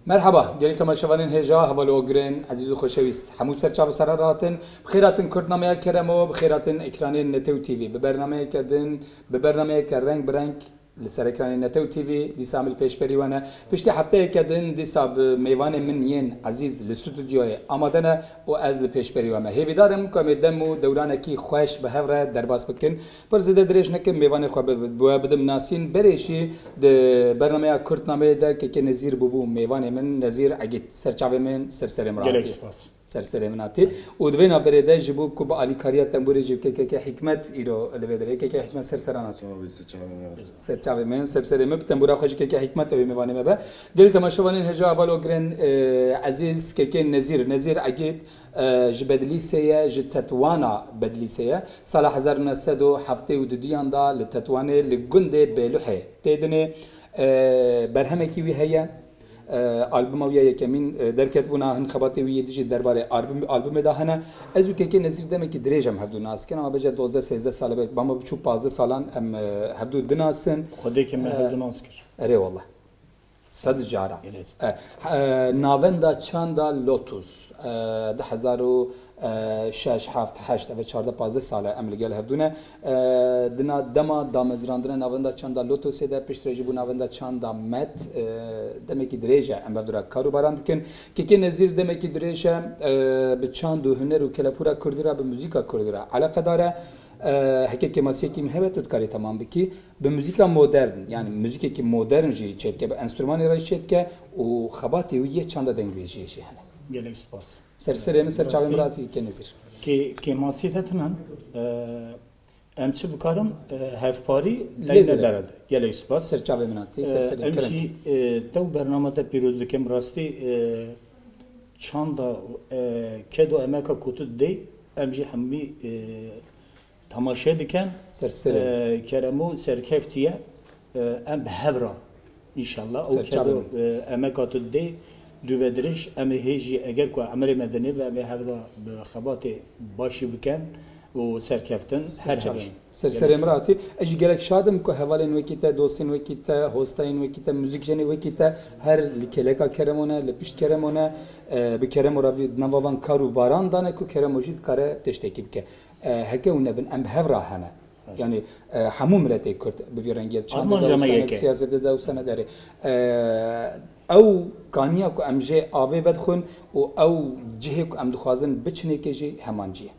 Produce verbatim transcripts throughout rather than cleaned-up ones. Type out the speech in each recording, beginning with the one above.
Merheba, gelî temaşevanên hêja, heval û ogirên ezîz û xoşewîst. Hemû ser çav û seran rahatin. Bi xêr hatin Kurdnameya Keremo, bi xêr hatin ekranên Netew T V. Bi bernameyeke din, bi bernameyeke reng bi reng li ser ekranên Netew T V dîsa em li pêşberî we ne. Piştî hefteyeke din dîsa bi mêvanên min yên ezîz li stûdyoyê amade ne û ez li pêşberî we me. Hêvîdar im ku em ê dem û dewranekî xweş bi hev re derbas bikin. Pir zêde dirêj nekim, mêvanê xwe bi, bi we bidim nasîn. Berê jî di bernameya Kurdnameyê de Keke Nezîr bûbû mêvanê min, Nezîr Egîd. Ser çavê min, ser serê min Gelek hatî. Spas. Ser serê min hatî. Û di vê navberê de ji bo ku bi alîkariya tembûrê jî Keke Hikmet îro li vê derê. Keke Hikmet ser seran hatî. Sağ ol, ser çavê min. Ser çavê min, ser serê min. Bi tembûra xwe jî Keke Hikmet ew ê mêvanê me be. Gelî temaşevanên hêja, heval û ogirên, e, ezîz, Keke Nezîr, Nezîr Egîd, e, ji Bedlîsê ye, ji Tetwana Bedlîsê ye. Sala hezar û neh sed û heftê û duduyan de li Tetwanê li gundê Bêluhê tê dinê, e, berhemekî wî heye. E, albuma wî ya yekemîn, e, derketibûna hin xebatê wî yê dijî derbarê album-, albumê de hene. Ez û Kekê Nezîr demekî dirêj em hevdû nas dikin, ama bêje dozdeh sêzdeh sal e, belkî bama biçû pazdeh salan em, e, hevdû dinasin. Xwedê ke me E, hevdû nas kir. Erê wallah. Sed cara. Gelek spas. E, e, navenda çanda Lotus, e, du hezar û şeş, heft, heşt, eve çardeh pazdeh sal e em li gel hevdû ne. E, di na dema damezrandina navenda çanda Lotusê de, piştre jî bû navenda çanda Met, e, demekî dirêj e em bev dira kar û baran dikin. Kekê Nezîr demekî dirêj e, e, bi çand û huner û kelepûra kurdî re, bi muzîka kurdî re eleqedar e. E, heke kêmasiyekî min hebe, tu dikarî temam bikî. Bi muzîka modern, yani muzîkekî modern jî çêdike, bi enstrûmanê re jî çêdike û xebatê wî yê çanda dengbêjiyê jî hene. Gelek spas. Ser serê min, ser çavê min Rastî. Rastî ke Nezîr. Kê-, kêmasî te tinan, e, em çi bikarin, e, hevparî Lê teyne zêde. Derede. Gelek spas. Ser çavê min hatî, E, ser serê em kerem. Jî, e, tew bernama te pîroz dikim rastî, e, çanda, e, kedo emeka ku tu didê, em jî hemî, e, temaşe dikin. Ser serê. E, keremo serkeftiye, e, em bi hev re, înşallah, ew Ser çavê kedo, min. E, emeka tu dê, dûvedirij, em ê hê jî, eger ku emirê me dinê be, em ê hev re bi xebatê başî bikin û serkeftin Ser her çavê hev. Min. Ser Gelek serê min spas. Hatî. Ez jî gelek şad im ku hevalên wekî te, dostên wekî te, hostayên wekî te, muzîkjenê wekî te her li kêleka keremo ne, li pişt keremo ne, e, bi keremo re vî, di nava van kar û baran dane ku keremo jî dikare tiştekî bike. E, heke hûn nebin, em bi hev re hene. Rast. Yani, e, hemû miletê Kurd bi vî rengî ye. Çandê de Armanca me wisa ne, yek e. Siyasetê de wisa ne derê. E, ew kaniya ku em jê avê vedixwin û ew cihê ku em dixwazin biçinêkê jî heman cî ye.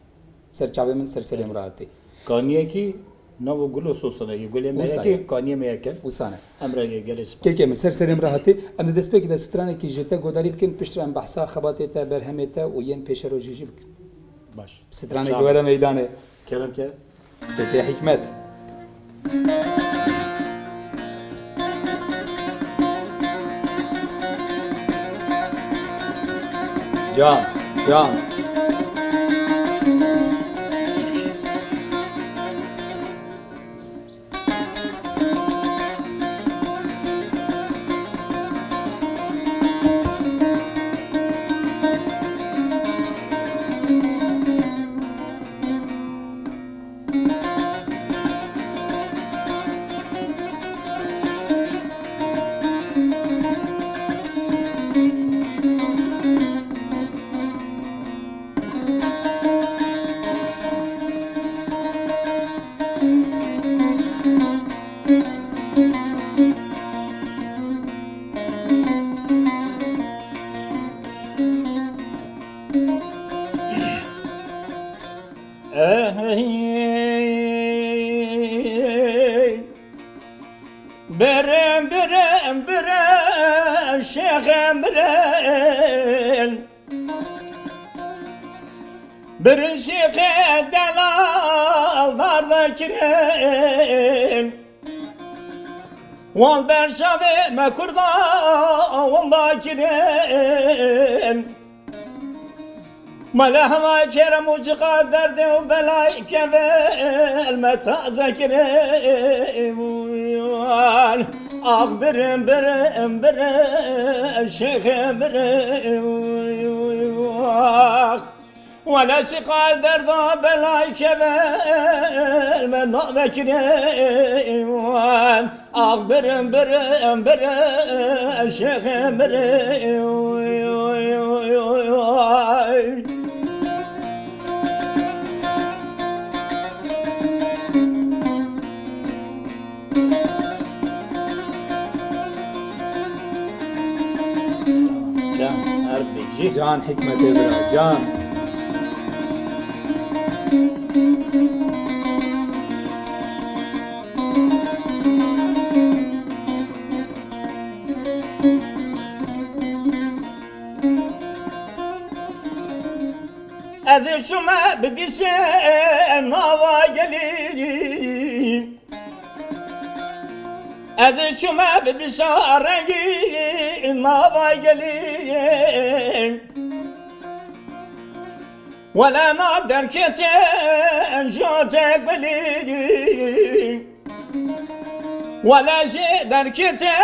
Ser çavê min, ser serê min rahatî. Kaniyekî navo gulo sosanekî, gulê me Wisa yekê, ye. Kaniyê me yek e. Wisa ne. Em rengê gelê spas. Kekê min, ser serê min rahatî. Em di destpêkê de stranekî ji te godarî bikin, piştre em behsa xebatê te, berhemê te û yên pêşerojê jî bikin. Baş. Stranekî Sağ ol. Were meydanê. Kerem ke. Peki Hikmet. Can, can. Ey, birin, birin, birin, şêxê birin. Birin şêxê delal darve kirin. Wal berşavê me kurda wenda kirin. Mele heva kerem û ciqa derdê û belay keve el me taze kirin. Ah birin, birin, birin, şêxê birin. Ah. Wele çiqa derda belay keve Me navekirê wan, ax birim, birim, birim, şêxê mirê. Can, her bijî. Can hikmetê bira, can. Ez ê çûme bi dîsê nava gelî. Ez ê çûme bi dîsa rengî nava gelî. Wele nav derkete jate gulî. Wele jê derkete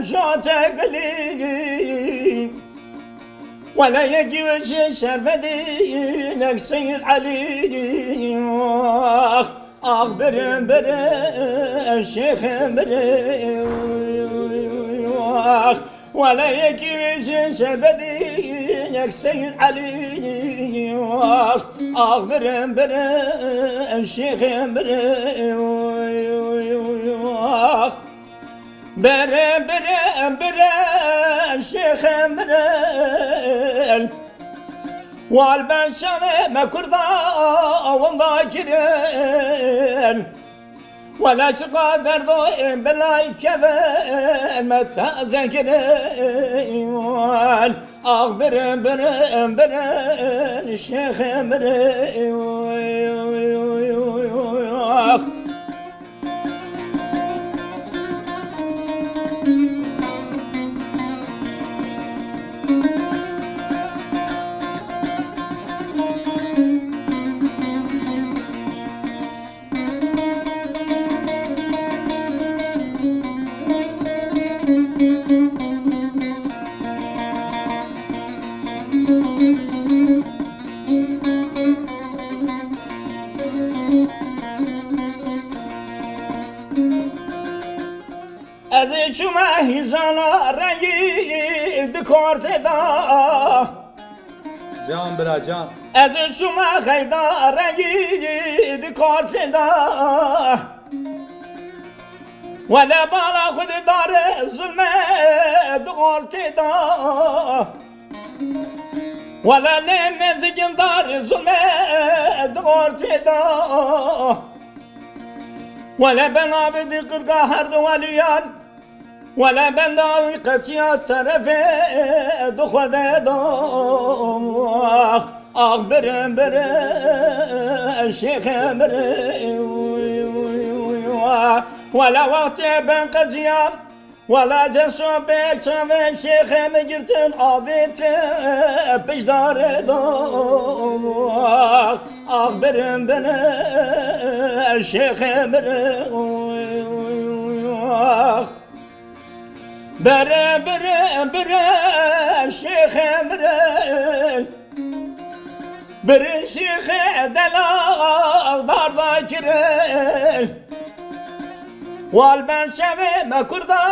jate gulî. Wele yekî wê jê şervedî nek Seyîd Elî. Ax, ax, birim, birim, şêxê mirê. Ax, wele yekî wê jê şervedî nek Seyîd Elî. Ax, ax, birim, birim, şêxê mirê. Ax. Bere, bere, bere, şêxê mirin. Wal ben şevê me kurda winda kirin. Wele çiqa derdo ê belay kevin me taze kirin. Ax birin, birin, birin, şêxê mirin. Ax. Ez ê çûme hîjana rengî di kortê de. Can bira, can. Ez ê çûme xeyda rengî di kortê de. Wele bala xwe di darê zulmê di ortê de. Wele lê mêzigin darê zulmê di ortê de. Wele bela bi di qirqa her du weliyan. Wele benda wî qeçiya serefê di xwe de do. Ax, ax, birin, birin, şêxê mirin. Wele wextê ben qeciya, wele dest û pê çavê şêxê min girtin avêtin pişdarê do. Ax, ax, birin, birin, şêxê mirin. Ax. Bere, bere, bere, şêxê mirin. Birin şêxê delal darda kirin. Wal ben şevê me kurda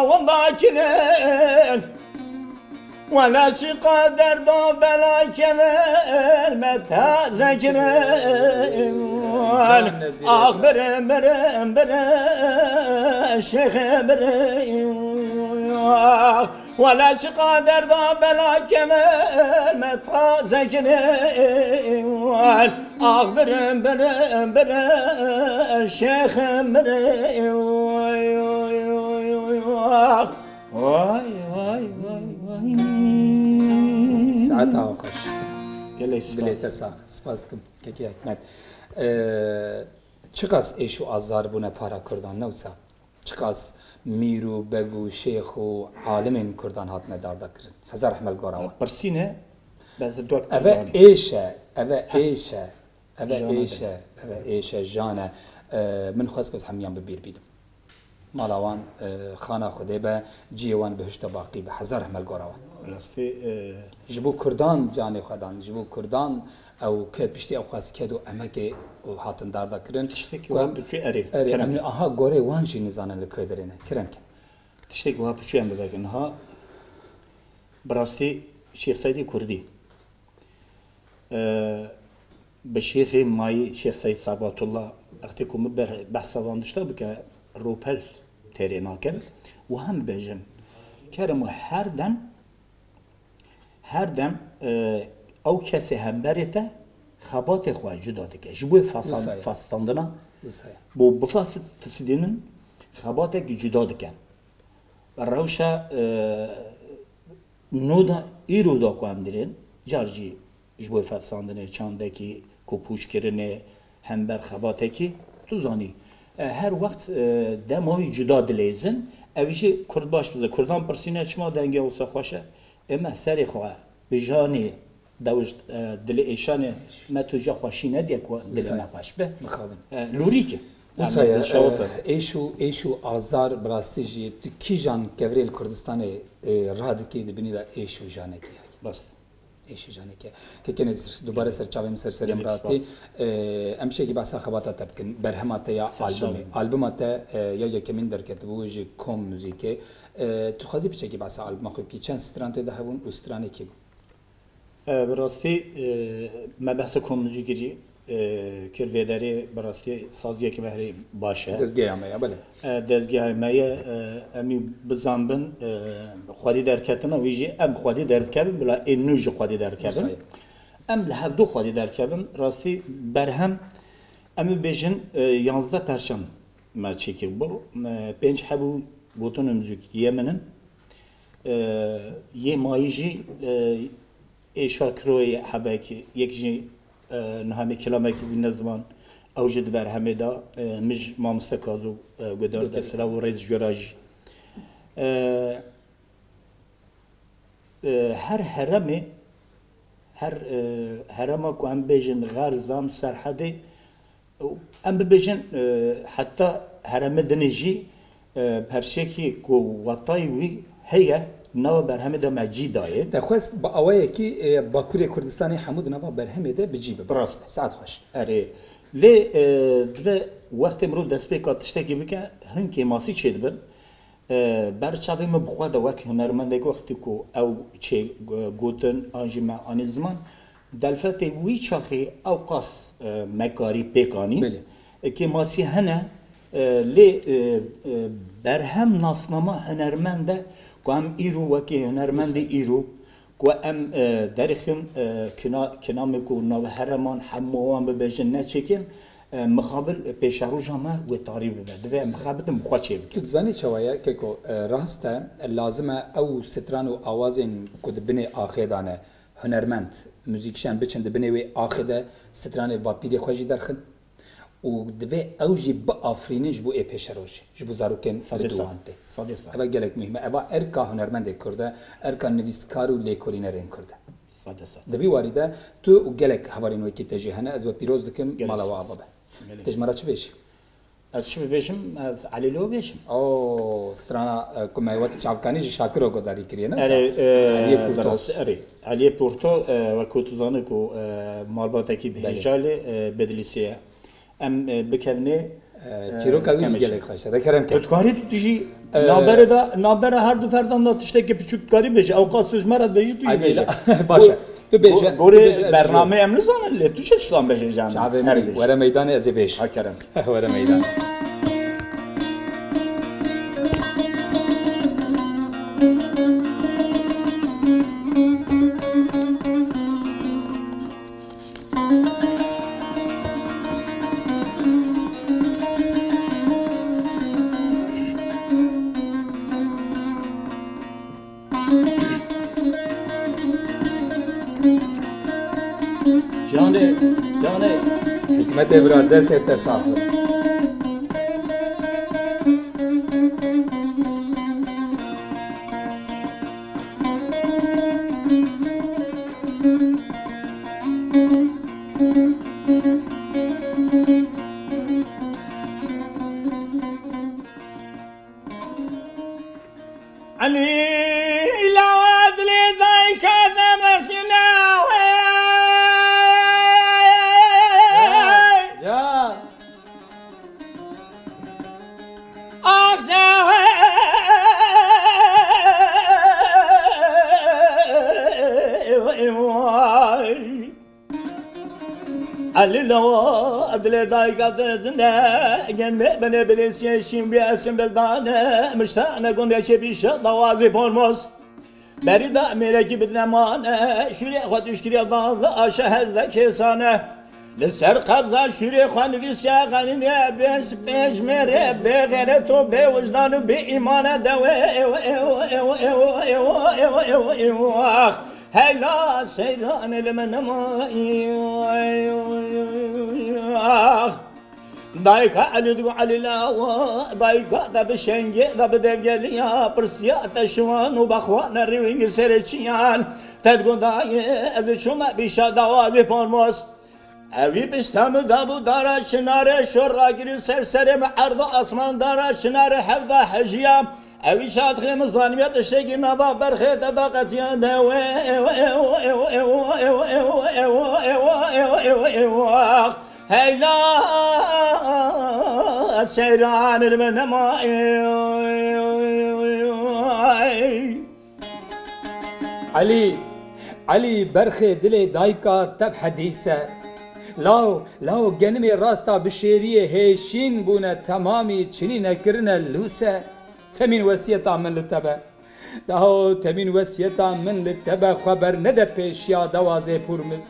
winda kirin. Wele çiqa derdo bela kevin me taze kirin. Can nezîrê. Ax birin, birin, birin, şêxê birin. Wele çiqa derdo bela kevin me taze kirin. Ax birin, birin, birin, şêxê mirin. Ax. Vay, vay, vay, vay. Saet awa xweş. Gelek spas. Dilê te sax. Spas dikim. Kekê Hikmet. Ee, çiqas êş û azar bûne para Kurdan, ne wisa? Çiqas mîr û beg û şêx û alimên Kurdan hatine darda kirin. Hezar rehme li gora wan. Pirsîne, bes dua Eve dizanî. Êş e, eve Heh. Êş e. Eve Jana êş e, eve êş e, jan e. E, min xwest ku ez hemiyan bi bîr bînim. Mala wan, e, xana Xwedê be, cihê wan bihişta baqî be. Hezar rehme li gora wan. Rastî, e, Ji bo Kurdan canê xwe dan, ji bo Kurdan ew ke piştî ew qas ked û emekê û hatin darda kirin. Tiştekî Ku wiha em, biçû erê, erê, kerem em ke. Aha gorê wan jî nizanin li ku derê ne. Kerem ke. Tiştekî wiha biçû em bivekin. Niha bi rastî Şêx Seydî Kurdî, e, bi şêxê mayî Şêx Seyd Sabatullah, wextê ku min ber-, behsa van tişta bike, rûpel têrê nakin. Wiha em bêjin. Kerem û her dem Her dem, e, ew kesê hemberê te xebatê xwe cuda dike. Ji bo fasan-, Wisa ye. fasitandina, Wisa ye. bo bifasitandinin xebatekî cuda dike. Rewşa, e, nû da, îro da ku em dirên, car jî ji bo fasandinê çandekî ku pûçkirinê, hember xebatekî, tu zanî, e, her wext, e, dema wî cuda dileyzin, ev jî Kurd baş bize. Kurdan pirsîne çima dengê wisa xweş e? Ê me serê xwe bi janê dewişt, e, dilê êşanê me tu ca xweşî nediye ku dilê Wisa me ye. xweş be. Mixabin. E, lûrîk e. Wisa Yani ye, şewit e. e, êş û, êş û azar bi rastî jî tu kîjan kevirê li Kurdistanê, e, radikî di binî de êş û janekî heye. Rast. Êş û janekî. Kekê Nezîr, dubare ser çavê min ser serê Gelek min ratî. spas. E, em piçekî behsa xebata te bikin. Berhema te ya Ser albumê. çavê min. Albuma te, e, ya yekemîn derketibû ji Kom Muzîkê. E, tu xwezî piçekî behsa albuma xwe bikî. Çend stran tê de hebûn û stranê kî bû? E, bi rastî, e, me behsa Kom Muzîkê jî, e, kir vê derê, bi rastî saziyeke me herî baş e. Dezgeha me ya, belê. E, dezgeha me ye, e, em ê bizanbin, e, xwedî derketina wî jî, em xwedî derdikevin, bila ê nû jî xwedî derkevin. Wisa ye. Em li hevdu xwedî derkevin, rastî berhem, em ê bêjin, e, yanzdeh perçem me çêkir bû. E, pênc hebû gotin û muzîk yê min in. E, yê mayî jî, e, ê Şakiro yê hebekî, yek jî, e, niha me kilamekî bîne ziman, ew jî di berhemê de, e, min ji mamoste Kazo, e, guhdar dike, Guhdar. silav û rêz ji we re jî. E, e, her heremê, her, e, herema ku em bêjin Xerzan, Serhedê, Em bibêjin, e, heta heremê dinê jî, e, perçekî ku watayê wî heye, nava berhemê de me cî dayê. Te xwest bi awayekî, e, Bakurê Kurdistanê hemû di nava berhemê de bi cî bibe. Rast. Saet xweş. Erê. Lê, e, divê wextê mirov destpêka tiştekî bike, hin kêmasî çêdibin. E, ber çavê min bi xwe de wek hunermendek wextî ku ew çê, e, gotin, an jî me anî ziman, Delfetê wî çaxê ewqas, e, me karî pêk anî. Belê. E, kêmasî hene, e, lê, e, e, berhem nasnama hunermend e ku em îro wekî hunermendê Wisa. îro ku em, e, derixin, e, kina-, kinamê ku nav hereman hemû wan bibêjin neçêkin, e, mixabil pêşeroja me wê tarî bibe. Divê em Wisa. mixabitin bi xwe çê bikin. Tu dizanî çawa ye, Keko? E, rast e, lazim e ew stran û awazên ku di binê axê de ne, hunermend, muzîkşen biçin di binê wê axê de stranê bapîrê xwe jî derxin û divê ew jî biafirînin ji bo ê pêşerojê, ji bo zarokên Sedê sed. biduwan tê. Sedê sed. Eva gelek muhîm e. Eva erka hunermendê Kurd e, erka nivîskar û lêkolînerên Kurd e. Sedê sed. Di vî warî de tu û gelek hevalên wekî te jî hene, ez we pîroz dikim, Gelek mala we spas. ava be. Gelek Te ji me re çi bêjî? Ez çi bibêjim? Ez Elî Lo bêjim. Oo, strana, e, ku me wek çavkanî ji Şakiro godarî kiriye, ne? Erê, e, Eliyê Purto. Beras, erê. Eliyê Purto, e, wek ku tu zanî ku, e, malbatekî Belê. bihêja lê, e, Bedlîsê ye. Em, e, bikevnê, E, e, çîroka wî jî kemê gelek çî. xweş e. De kerem ke. Tu dikarî tu jî E, navbere da, navbera her du ferdan da tiştekî piçûk dikarî bêjî. Ew qas tu ji me re dibêjî, tu jî Ay, bêje. bêje. Baş e. Go-, Tu bêje, go-, tu gorê bêje, ez bernameyê bêjim. em nizanin lê tu çi tiştan bêje jan. Çavê Her min, bêje. were meydanê ez ê bêjim. Ha kerem. Were meydanê. Canê, canê. Hikmetê bira, destê te sax be. Elî lawa dilê Ax de vay. Elî lawa dilê dayika te zinde, gen me bene bilêsiye şîn bi esim bildane, miştane gundê çê bîşe dawazî pormos. Berî da mêrekî bidlemane, şûrê xwe tuşkiriya danze aşa hezde kesane. Li ser qebza şûrê xwe nivîsiya xenîne, bês pêş mêrê bê xêret û bê wijdan û bê îmane dewe. Heyla seyranê li min nema. Dayika Elî digo Elî lawa, dayika te bi şengê de bi devgeliya, pirsiya te şiwan û bexwana rîwîngî serê çiyan. Te digo dayê, ez ê çûme bîşa dawazê pormos. Ewî pişta min dabû dara çinarê, şor ragirî ser serê min, erd û asman dara çinarê hevda hejiya. Ewî şadxê min zanîbîya tiştekî nava berxê te da qetiya de. Heyla seyranê li min nema. Elî, Elî berxê dilê dayika te bi hedîse. Law, law genimê rasta bi şêriyê hêşîn bûne, temamî çinî nekirine lûse. Temîn wesiyeta min li te be. Law temîn wesiyeta min li te be, xwe bernede pêşiya dawazê pûrmiz.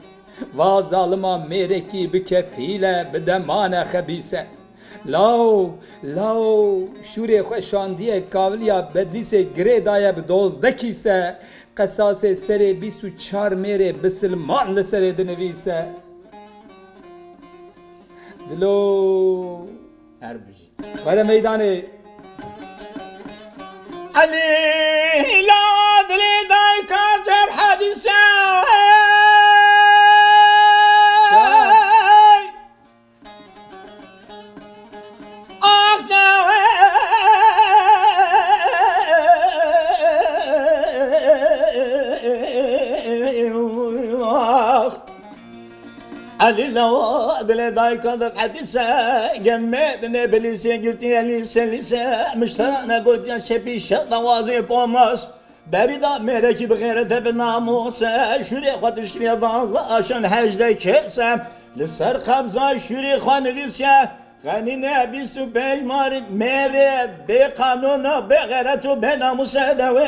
Va zalima mêrekî bi kefîle, bi demane xebîse. Law, law, şûrê xwe şandiye kavliya Bedlîsê, girê daye bi dozdekî se, qesasê serê bîst û çar mêrê bisilman li serê dinivîse. Dilo. Her bijî. Were meydanê. Elî la dilê dayka cem hadîse. Ax de. Ax. Elî lawa dilê dayika de qedîse, gemme binê bilîsê girtiye lîse lîse, mişterane gotiye şepî şe dawazê pomas. Berî da mêrekî bi xêrete bi namose, şûrê xwe tişkiriye danze aşan hejdeh kese. Li ser qebza şûrê xwe nivîsiye, xenîne bîst û pênc mar mêrê bê qanûna, bê xêret û bê namûse de wê.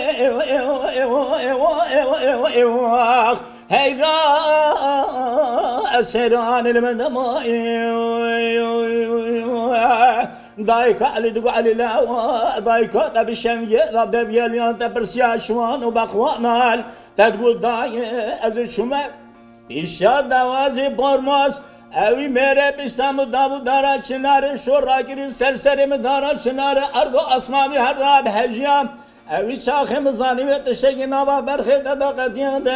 Heyra, ez seyranê li min dema. Dayika Elî digo Elî lawa, dayika te bi şengê de devgeliyan te pirsiya şiwan û bexwanan. Te digo dayê, ez ê çûme. Îşa dawazê Bormaz, ewî mêrê bîsta min dabû dara çinarê, şor rakirî ser serê min dara çinarê, erd û asmanî her da bi hejiya. Ewî çaxê min zanî wê tiştekî nava berxê te da qetiya de.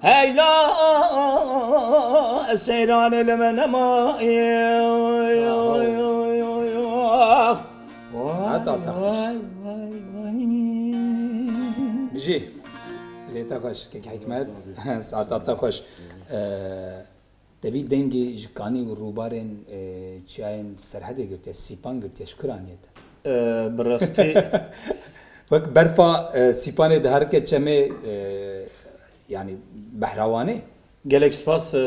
Heyla, seyranê li min nema. Saeta te xweş. Vay, vay, vay. Bijî. Lê te xweş, kek Hikmet. Saeta te xweş. Ee, te vî dengê ji kanî û rûbarên, e, çiyayên Serhedê girtiye, Sîpan girtiye, ji kur aniye te? Ee, bi rastî. Wek berfa, e, Sîpanê diherike çemê, e, yanî behra Wanê. Gelek spas, e, e,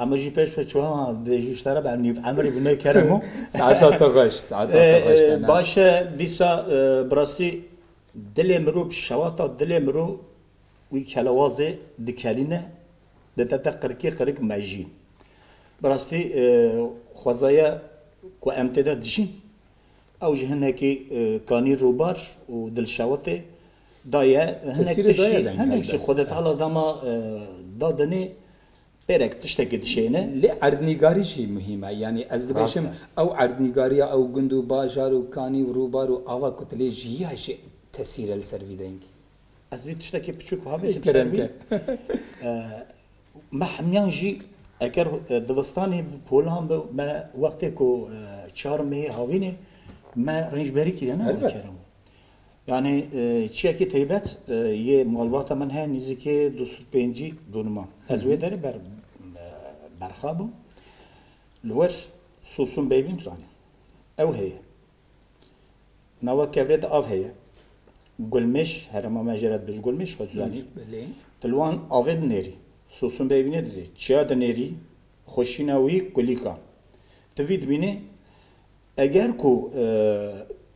em jî pêş ve çûna dê jî ji te re be, em nîv emirî bûne kerem o. Saeta te xweş, saeta te xweş, e, fena. Baş e, dîsa, e, bi rastî dilê mirov, şewata dilê mirov wî kelewazê dikelîne, didete qirikê, qirik mejî. Bi rastî, e, xwezaya ku em tê de dijîn, ew ji hinekî, e, kanî rûbar û dilşewatê daye, hinek Tesîrê daye tişî, deng hinek jî helbet. Xwedê Teala dema, e, da dinê pêrek tiştekî dişêne. Lê erdnîgarî jî muhîm e. Yanî ez dibêjim, rast e, ew erdnîgariya ew gund û bajar û kanî û rûbar û ava ku tu lê jiyî jî tesîr e li ser vî dengî. Ez vê tiştekî piçûk ha bêjim. Kerem ser vî ke. E, me hemiyan jî eger, e, divistanê bi polan bi, me wextê ku, e, çar mehê havînê me rêncberî kiriye, ne? Elbet. Kerem. Yanî, e, çiyekî teybet, e, yê malbata min heye, nêzîkê du sed û pêncî dûnima. Ez wê derê ber, e, Berxa bû. Li wir Sosun Beybîn zanî. Ew heye. Nava kevirê de av heye. Gulmêş, herêma me jê re dibêj Gulmêş, xwe tu zanî. Belê. Tu li wan avê dinêrî. Sosun Beybînê dinêrî. Çiya dinêrî. Xweşîna wî kulîka. Tu vî dibînî. Eger ku, e,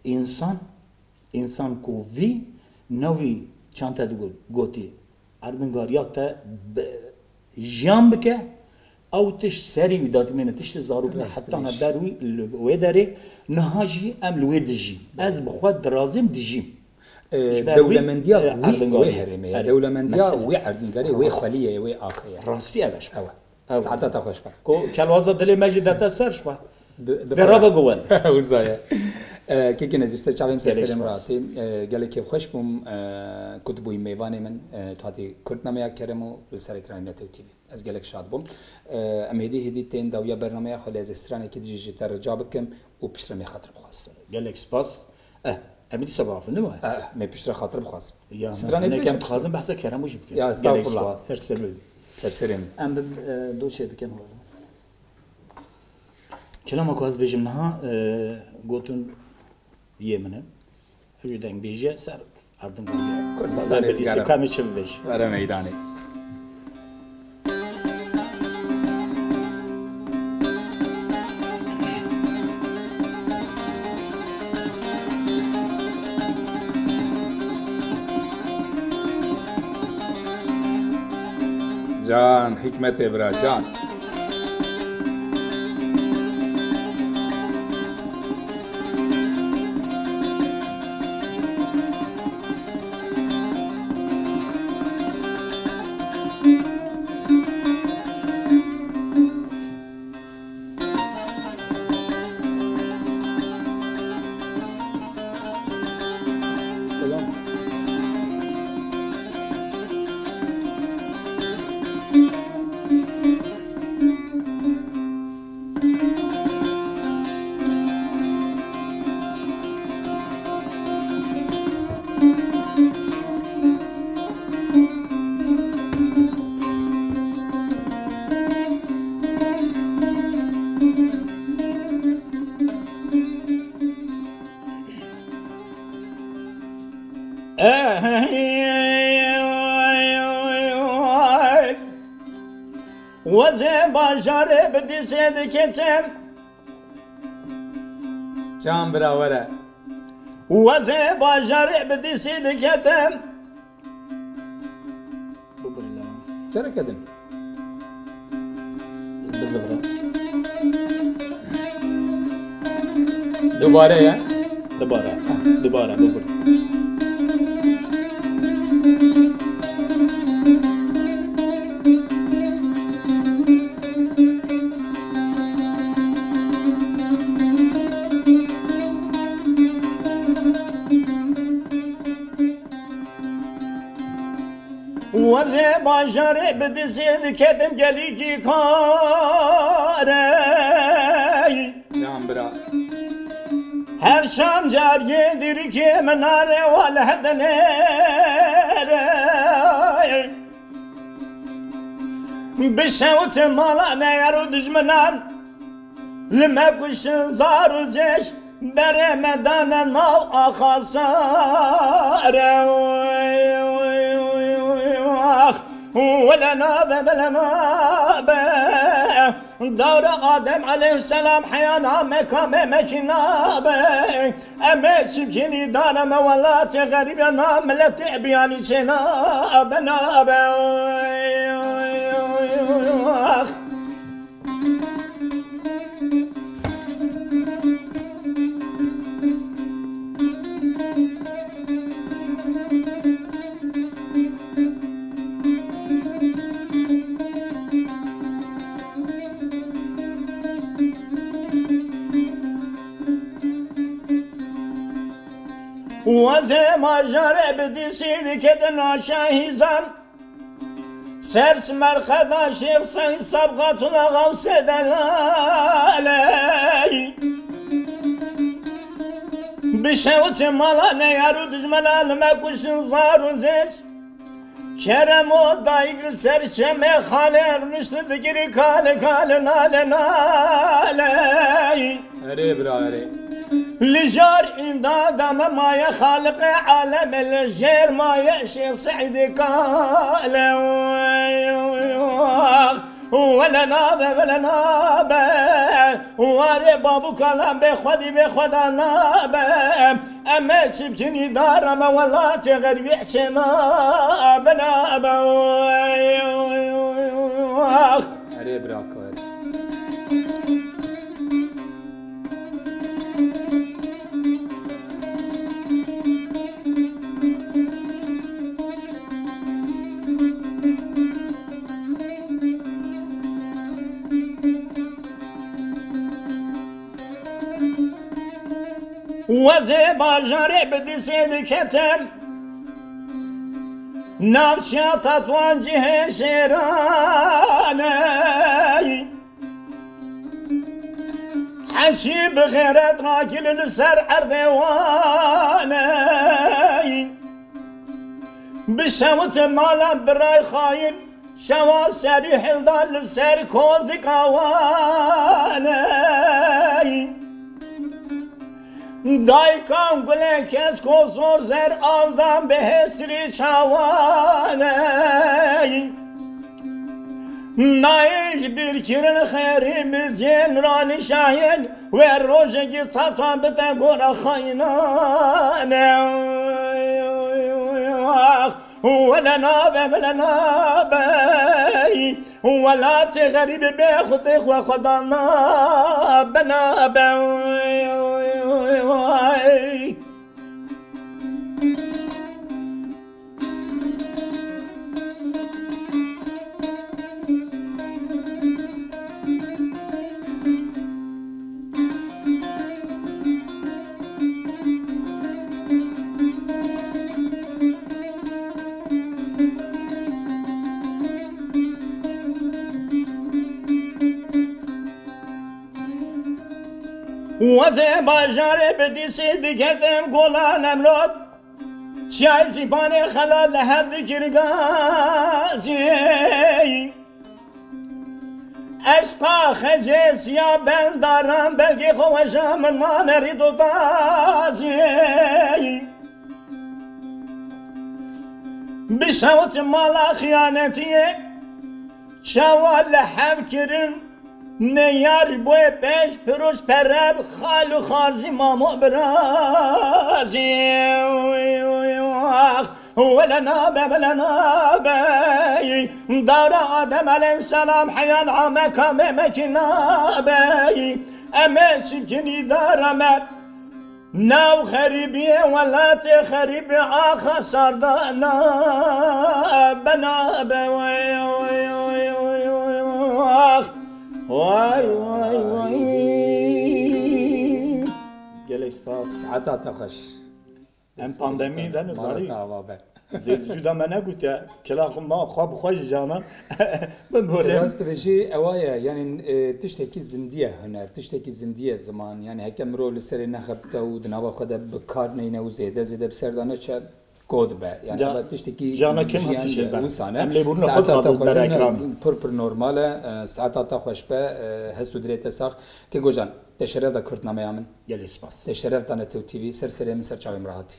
însan, însan ku vî navî çan te digot, gotî, erdingariya te bi, jiyan bike, ew tişt serî wî dadimêne, tiştê zarokê. Rast heta e. Ber wî li wê derê, niha jî em li wê dijîn. Ez bi xwe dirazim dijîm. E, ji ber wî, dewlemendiya e, wî, erdingarî. Wê herêmê ye. Erê. Dewlemendiya wî erdingarê, wê xweliyê, wê axê ye. Rastî ev e ji xwe. Ew e. Ew e. Saeta te xweş be. Ku kelwaza dilê me jî dete ser ji xwe. Di, di Vê rabe guwen. Wisa ye. E, kekê Nezîr, ser çavê min ser Gelek serê min spas. Ratî. E, gelek kêfxweş bûm, e, ku tu bûyî mêvanê min, e, tu hatî Kurdnameya Kerem û li ser ekranê Netew T V. Ez gelek şad bûm. E, em hêdî hêdî tên dawiya bernameya xwe, lê ez ê stranekî dijî ji te rica bikim û piştre me xatir bixwazin. Gelek spas. Eh, em ê dîsa biafin, ne wayê? Eh, me piştre xatir bixwazin. Ya, stranê ne kem dixwazin behsa Kerem jî bikin. Ya, gelek estağfurullah. Spas. Ser serê min. Ser serê min. Em bi, e, doşê bikin were. Kilama ku ez bêjim niha, e, gotin yê min e. Ew jî dengbêjî ye ser erdingariyê. Kurdistanê. Belê, digerim. Ka me çi bibêj? Were meydanê. Can, hikmetê bira, can. Wezê bajarê bi dîsê diketim. Can bira were. Wezê bajarê bi dîsê diketim. Bibirîne. Kereke din. Bizivre. Dubare ye. Dubare. Dubare, bibir. Wezê bajarê bi dizê diketim gelîkî karey. Yan bira. Her şam cargê dirikê min nare wa li her denêre. Bişewtin mala neyar û dijminan. Li me kuşin zar û zêş berê me dane nav axasare. Wele nabe, bele nabe. Dawra Adem aleyhisselam heya name kame mekî nabe. Em ê çimkînî dane me welatê xerîbê na miletê biyanî çê nabe, nabe. Wezê majare bi dîsî diketin aşa hîzan. Ser simerqeda Şêx Seîd Sebqetullah Xewsê Delaley. Bişewtin mala neyar û dijmena li me kuştin zar û zêş. Keremo dayik li ser çemê xalê rûnişt digirî kale kale nale nale. Erê bira erê. Li jar îmdada me maye xaliqê aleme li jêr maye Şêx Seîdê kale. Wele nabe, wele nabe. Warê babû kalan bê xwedî bê xweda nabe. Em ê çi bikin îdara me welatê xeribî çê nabe, nabe. Erê bira kar. Wezê bajarê bi dîsê diketim, navçeya Tetwan cihê şêraney. Heçî bi xêret rakil li ser erdê waney. Bi şewit mala biray xayîn, şewa serî hilda li ser kozika waney. Daykan gulê kesko zor zer aldan bi hêsirî çawaney. Nayê ji bîrkirin xêrî bi cên ranî şahên wê rojekî satan bide gora xayînane. Wele nabe, wele nabe. Welatê xerîbê bê xutê xwe xwedan nabe, nabe. Wezê bajarê bi dîsî diketim golan emrot. Çiyayê Sîpanê xela li hev dikir gazî. Eşqa xecê siya bendaran belkî xwe weja min mane rî dotazî. Bi şewit mala xiyanetiyê çawa li hev kirin. Neyar boyê pêş piroz pereb xal û xarzî mamo birazî. Ax, wele nabe, wele nabe. Dara Adem aleyhisselam heyan ame kamê me ki nabe. Em ê çimkin îdara me. Nav xerîbiyê welatê xerîbî axa sarda nabe, nabe, wey, wey, wey, wey, wey, wey, ax. Way, way, way. Gelek spas. Saeta te xweş. Em pandemî de ne zarî. Mala te ava be. Zêdî cuda me negutiye. Kela xwe ma xwe bi xwe jî canan. Min borê. Rast vêjî ewa ye. Yani, e, tiştekî zindî ye huner, tiştekî zindî ye ziman. Yani heke mirov li serê nexebite û di nava xwe de bi kar neyne û zêde zêde bi ser de neçe, go dibe. Yani ca-, ev tiştekî cana kim hesî jiyane, wisa ne. Em lê bûrine xwe dixwazin ber ekranê. Pir pir normal e. E, saeta te xweş be. E, hest û dilê te sax. Ke gojan, te şeref da kurtnameya min. Gelê spas. Te şeref dane Tew T V. Ser serê min, ser çavê min re hatî.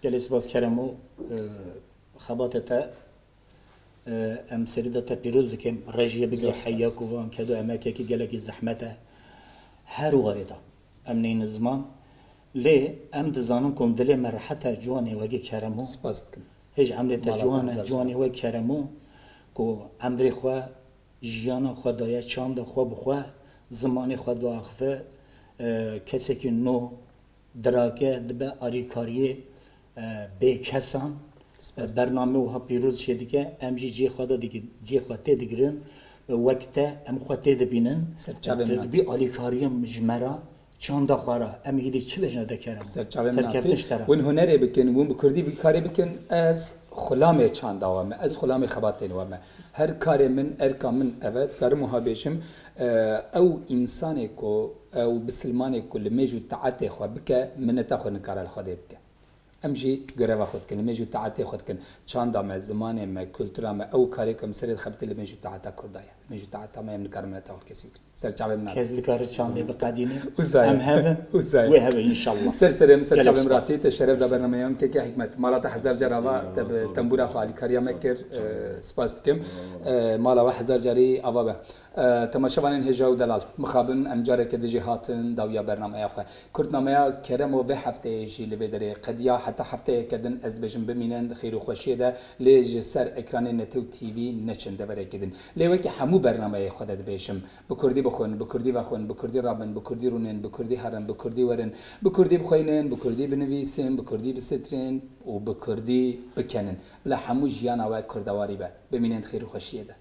Gelê spas Keremo, e, xebatê te, e, em serî de te pîroz dikin, rejiyê bigre heya ku van kedo emekekî gelekî zehmet e. Her warê de em neyne ziman. Lê em dizanin ku em dilê me rehet e, ciwanê wekî Keremo. Spas dikim. Hêj emrê te ciwan e, ciwanê wek Keremo ku emrê xwe, jiyana xwe daye çanda xwe bi xwe, zimanê xwe diaxive, e, kesekî no, dirake dibe alîkariyê, e, bêkesan. Spas. Bername wiha pîroz çêdike, em jî cihê xwe de digi-, cihê xwe tê digirin, e, wek te em xwe tê dibînin. Ser çavê min. Dibî alîkariyê ji me re, çanda xwe re, em hîdî çi bêjine de Kerem? Ser çavê min hatî. Serkeftin ji te re. Win hunerê bikin, win bi kurdî vî karê bikin, ez xulamê çanda we me, ez xulamê xebatên we me. Her karê min, erka min ev e, dikarim wiha bêjim, e, ew însanê ku, ew bisilmanê ku li mêj û taetê xwe bike, mineta xwe nikare li Xwedê bike. Em jî göreva xwe dikin, li mêj û taetê xwe dikin. Çanda me, zimanê me, kultura me, ew karê ku em serê dixebitin li mêj û taeta Kurda ye. Li mêj û taeta me em nikarin mineta xwe kesî bikin. Ser çavê min nake. Kes dikare çandê biqedîne. Wisa ye. Em hebe. Wisa ye. Wê hebe înşallah. Ser serê min, ser çavê min rastî, te şeref da bernameya min keke Hikmet. Mala te hezar car ava, te bi tembûra xwe alîkariya me kir. E, spas dikim. E, mala we hezar carî ava be. E, temaşevanên hêja û delal, mixabin em careke din jî hatin dawiya bernameya xwe. Kurtnameya Keremo vê hefteyê jî li vê derê qediya. Heta hefteyeke din ez dibêjim bimînin di xêr û xweşiyê de, lê ji ser ekranê Netew T V neçin deverekê din. Lê wekî hemû bernameyê xwe de dibêjim, bi kurdî bixwin, bi kurdî vexwin, bi kurdî rabin, bi kurdî rûnin, bi kurdî herin, bi kurdî werin, bi kurdî bixweynin, bi kurdî binivîsin, bi kurdî bisitirîn û bi kurdî bikenin. Bila hemû jiyana we kurdewarî be. Bimînin di xêr û xweşiyê de.